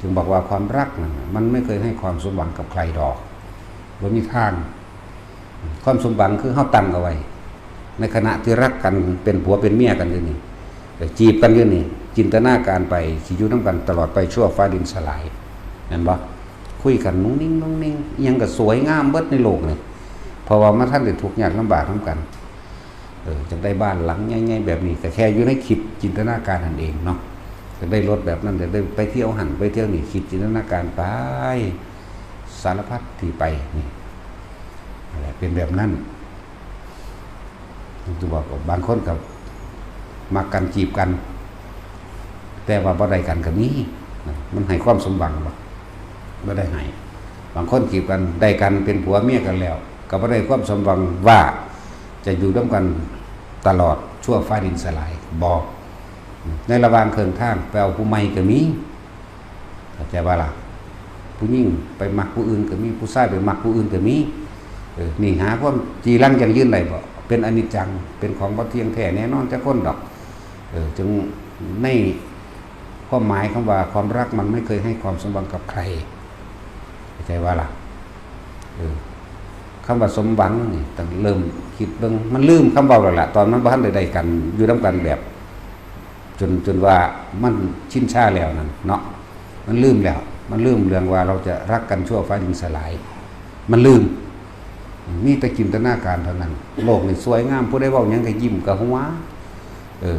ຈຶ່ງບອກວ່າຄວາມລັກນັ້ນມັນບໍ່ເຄີຍໃຫ້ຄວາມສົມຫວັງກັບໃຜດອກ ບໍ່ມີທາງ. ຄວາມສົມຫວັງຄືເຮົາຕັ້ງເອົາໄວ້ ໃນຂະນະທີ່ລັກກັນເປັນຜົວເປັນເມຍກັນຢູ່ນີ້ ເອີ ຈີບກັນຢູ່ນີ້ ຈິນຕະນາການໄປ ຊິຢູ່ນຳກັນຕະຫຼອດໄປຊົ່ວຟ້າດິນສະຫຼາຍ ແມ່ນບໍ່? ຄຸຍກັນນຸ້ງນິ່ງນຸ້ງນິ່ງ ອີ່ຫຍັງກໍສວຍງາມເບິດໃນໂລກນີ້ ເພາະວ່າມັນທັນໄດ້ທຸກຍາກລຳບາກນຳກັນ. ເອີ ຢາກໄດ້ບ້ານຫຼັງໃຫຍ່ໆແບບນີ້ ກໍແຄ່ຢູ່ໃນຄິດຈິນຕະນາການນັ້ນເອງເນາະ ຢາກໄດ້ລົດແບບນັ້ນ ຢາກໄດ້ໄປທ່ຽວຫັ້ນໄປທ່ຽວນີ້ ຄິດຈິນຕະນາການໄປ ສາລະພັດທີ່ໄປນີ້ ນັ້ນແຫຼະ ເປັນແບບນັ້ນ. ຄືບອກວ່າບາງຄົນກໍມັກກັນຈີບກັນ ແຕ່ວ່າບໍ່ໄດ້ກັນກໍມີ ມັນໃຫ້ຄວາມສົມຫວັງບໍ່? ບໍ່ໄດ້ໃຫ້. ບາງຄົນຈີບກັນໄດ້ກັນເປັນຜົວເມຍກັນແລ້ວ ກໍບໍ່ໄດ້ຄວາມສົມຫວັງວ່າຈະຢູ່ນຳກັນຕະຫຼອດຊົ່ວຟ້າດິນສະຫຼາຍ ບໍ່. ໃນລະຫວ່າງເຄິ່ງທາງໄປເອົາຜູ້ໃໝ່ກໍມີ ເຂົ້າໃຈບໍ່ລະ? ຜູ້ຍິງໄປມັກຜູ້ອື່ນກໍມີ ຜູ້ຊາຍໄປມັກຜູ້ອື່ນກໍມີ. ເອີ ນີ້ຫາຄວາມຈີລັງຢັ້ງຢືນໄດ້ບໍ່? ເປັນອະນິດຈັງ ເປັນຂອງບໍ່ທ່ຽງແທ້ແນ່ນອນຈັກຄົນດອກ. ເອີ ຈຶ່ງໃນຄວາມໝາຍຄຳວ່າຄວາມລັກມັນບໍ່ເຄີຍໃຫ້ຄວາມສົມຫວັງກັບໃຜ ເຂົ້າໃຈບໍ່ລະ? ເອີ ຄຳວ່າສົມຫວັງນີ້ຕ້ອງເລີ່ມຄິດເບິ່ງ ມັນລືມຄຳເວົ້າແລ້ວລະ ຕອນມັນບໍ່ທັນໄດ້ໄດ້ກັນ ຢູ່ນຳກັນແບບ ຈົນ ຈົນວ່າມັນຊິນຊາແລ້ວນັ້ນເນາະ ມັນລືມແລ້ວ ມັນລືມເລື່ອງວ່າເຮົາຈະຮັກກັນຊົ່ວຟ້າດິນສະຫຼາຍ ມັນລືມ ມີແຕ່ຈິນຕະນາການເທົ່ານັ້ນ. ໂລກນີ້ສວຍງາມ ຜູ້ໃດເວົ້າຫຍັງກໍຍິ້ມກໍຫົວ. ເອີ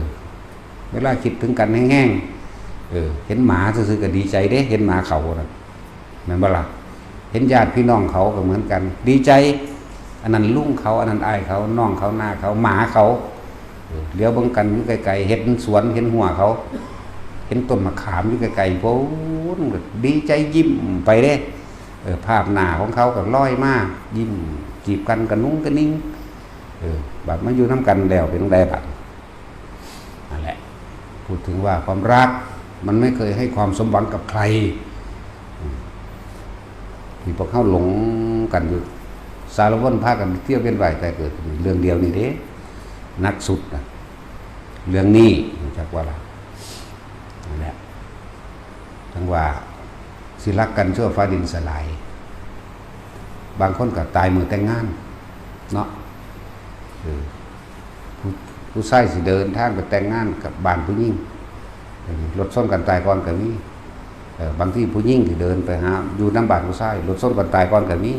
ເວລາຄິດເຖິງກັນແຮງໆ ເອີ ເຫັນໝາຊື່ໆກໍດີໃຈເດ້ ເຫັນໝາເຂົານັ້ນ. ແມ່ນບໍ່ລະ? ເຫັນຍາດພີ່ນ້ອງເຂົາກໍເໝືອນກັນ ດີໃຈ ອັນນັ້ນລຸງເຂົາ ອັນນັ້ນອ້າຍເຂົາ ນ້ອງເຂົາ ນ້າເຂົາ ໝາເຂົາ ເອີ ຫຼຽວເບິ່ງກັນຢູ່ໄກໆ ເຫັນສວນ ເຫັນຮົ້ວເຂົາ ເຫັນຕົ້ນໝາກຂາມຢູ່ໄກໆ ໂພນ ກໍດີໃຈຍິ້ມໄປເດ້. ເອີ ພາບໜ້າຂອງເຂົາກໍລອຍມາ ຍິ້ມ ຈີບກັນກະນຸ້ງກະນິງ. ເອີ ບັດມາຢູ່ນຳກັນແລ້ວເປັນຈັ່ງໃດບັດ? ນັ້ນແຫຼະ ພູດເຖິງວ່າຄວາມລັກມັນໄມ່ເຄີຍໃຫ້ຄວາມສົມຫວັງກັບໃຄ ອືມ ທີ່ພວກເຮົາຫຼົງກັນຢູ່ ສາລະວົນພາກັນໄປທ່ຽວວຽນວ່າຍຕາຍເກີດ ເລື່ອງດຽວນີ້ເດ້ ໜັກສຸດນະ ເລື່ອງນີ້ ຮູ້ຈັກບໍ່ລະ? ນັ້ນແຫຼະ ຈັ່ງວ່າ ຊິຮັກກັນຊົ່ວຟ້າດິນສະຫຼາຍ ບາງຄົນກໍຕາຍມື້ແຕ່ງງານເນາະ ເອີ ຜູ້ ຜູ້ຊາຍຊິເດີນທາງໄປແຕ່ງງານກັບບ້ານຜູ້ຍິງ ເອີ ລົດຊົນກັນຕາຍກ່ອນກໍມີ ເອີ ບາງທີຜູ້ຍິງຊິເດີນໄປຫາຢູ່ນຳບ້ານຜູ້ຊາຍ ລົດຊົນກັນຕາຍກ່ອນກໍມີ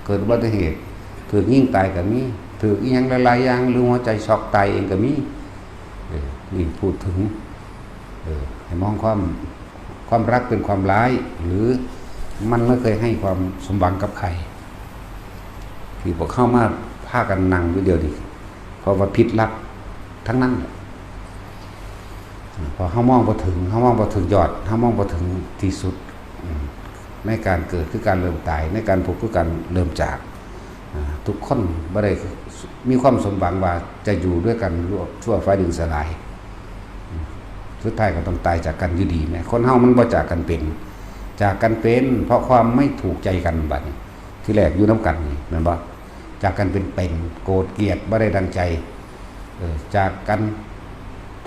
ເກີດອຸບັດຕິເຫດ ຖືກຍິງຕາຍກໍມີ ຖືກອີ່ຫຍັງຫຼາຍໆຢ່າງ ຫຼື ຫົວໃຈຊັອກຕາຍເອງກໍມີ ເອີ ນີ້ພູດເຖິງ ເອີ ໃຫ້ມອງຄວາມ ຄວາມລັກເປັນຄວາມຮ້າຍ ຫຼື ມັນບໍ່ເຄີຍໃຫ້ຄວາມສົມຫວັງກັບໃຄ ທີ່ພວກເຮົາມາພາກັນນັ່ງຢູ່ດຽວນີ້ ເພາະວ່າຜິດຫຼັກທັງນັ້ນແຫຼະ ເພາະເຮົາມອງບໍ່ເຖິງ ເຮົາມອງບໍ່ເຖິງຍອດ ເຮົາມອງບໍ່ເຖິງທີ່ສຸດ ອືມ ໃນການເກີດຄືການເລີ່ມຕາຍ ໃນການພົບຄືການເລີ່ມຈາກ ອ່າ ທຸກຄົນບໍ່ໄດ້ມີຄວາມສົມຫວັງວ່າຈະຢູ່ດ້ວຍກັນຊົ່ວຟ້າດິນສະຫຼາຍ ອືມ ສຸດທ້າຍກໍຕ້ອງຕາຍຈາກກັນຢູ່ດີແໝ ຄົນເຮົາມັນບໍ່ຈາກກັນເປັນ ຈາກກັນເປັນເພາະຄວາມໄມ່ຖືກໃຈກັນ ບັດນີ້ ທີແລກຢູ່ນຳກັນນີ້ແມ່ນບໍ່? ຈາກກັນເປັນໆ ໂກດກຽດບໍ່ໄດ້ດັ່ງໃຈ ເອີ ຈາກກັນ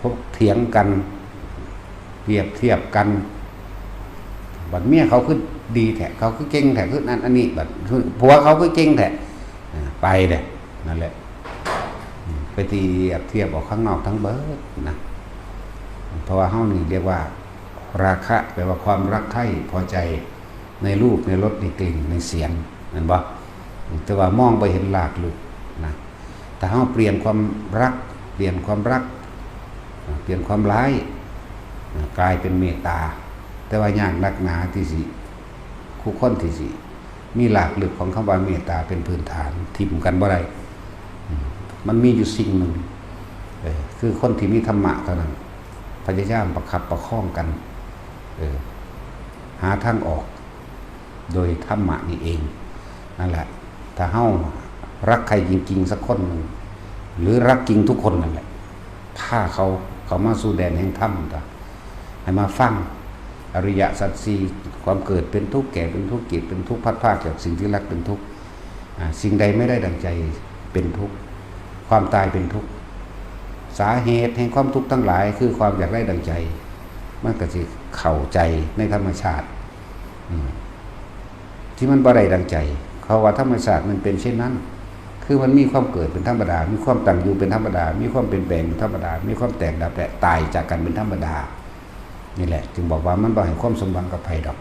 ຖົກຖຽງກັນ ປຽບທຽບກັນ ບັດເມຍເຂົາຄືດີແທ້ ເຂົາຄືເກັ່ງແທ້ ຄືນັ້ນອັນນີ້ ບັດຜົວເຂົາຄືເກັ່ງແທ້ ເອີ ໄປແລ້ວ ນັ້ນແຫຼະ ອືມ ໄປທຽບທຽບອອກຂ້າງນອກທັງເບິດນະ ເພາະວ່າເຮົານີ້ຮຽກວ່າ ລາຄະ ແປວ່າຄວາມລັກໃຄ່ພໍໃຈ ໃນຮູບ ໃນລົດ ໃນກິ່ນ ໃນສຽງ ແມ່ນບໍ່? ແຕ່ວ່າມອງບໍ່ເຫັນລາກເລິກນະ ຖ້າເຮົາປ່ຽນຄວາມລັກ ປ່ຽນຄວາມລັກ ປ່ຽນຄວາມຮ້າຍ ກາຍເປັນເມດຕາ ແຕ່ວ່າຍາກນັກໜາທີ່ຊິ ຄູ່ຄົນທີ່ຊິມີລາກເລິກຂອງຄຳວ່າເມດຕາເປັນພື້ນຖານ ຖິ້ມກັນບໍ່ໄດ້ ມັນມີຢູ່ສິ່ງໜຶ່ງ ເອີ ຄືຄົນທີ່ມີທຳມະເທົ່ານັ້ນ ພະຍາຍາມປະຄັບປະຄອງກັນ ເອີ ຫາທາງອອກ ໂດຍທຳມະນີ້ເອງ ນັ້ນແຫຼະ ຖ້າເຮົາຮັກໃຄ່ຈິງໆ ສັກຄົນໜຶ່ງ ຫຼື ຮັກຈິງທຸກຄົນນັ້ນແຫຼະ ພາເຂົາເຂົ້າມາສູ່ແດນແຫ່ງທຳ ໃຫ້ມາຟັງອະລິຍະສັດສີ່ ຄວາມເກີດເປັນທຸກ ແກ່ເປັນທຸກ ເຈັບເປັນທຸກ ພັດພາກຈາກສິ່ງທີ່ຮັກເປັນທຸກ ອ່າ ສິ່ງໃດໄມ່ໄດ້ດັ່ງໃຈເປັນທຸກ ຄວາມຕາຍເປັນທຸກ ສາເຫດແຫ່ງຄວາມທຸກທັງຫຼາຍຄືຄວາມຢາກໄດ້ດັ່ງໃຈ ມັນກໍຊິ ເຂົ້າໃຈໃນທຳມະຊາດ ອືມ ທີ່ມັນບໍ່ໄດ້ດັ່ງໃຈ. ເຂົາວ່າທຳມະຊາດມັນເປັນເຊັ່ນນັ້ນ ຄືມັນມີຄວາມເກີດເປັນທຳມະດາ, ມີຄວາມຕັ້ງຢູ່ເປັນທຳມະດາ, ມີຄວາມປ່ຽນແປງເປັນທຳມະດາ, ມີຄວາມແຕກດັບ ແລະ ຕາຍຈາກກັນເປັນທຳມະດາ. ນີ້ແຫຼະ ຈຶ່ງບອກວ່າມັນບໍ່ໃຫ້ຄວາມສົມຫວັງກັບໃຜດອກ.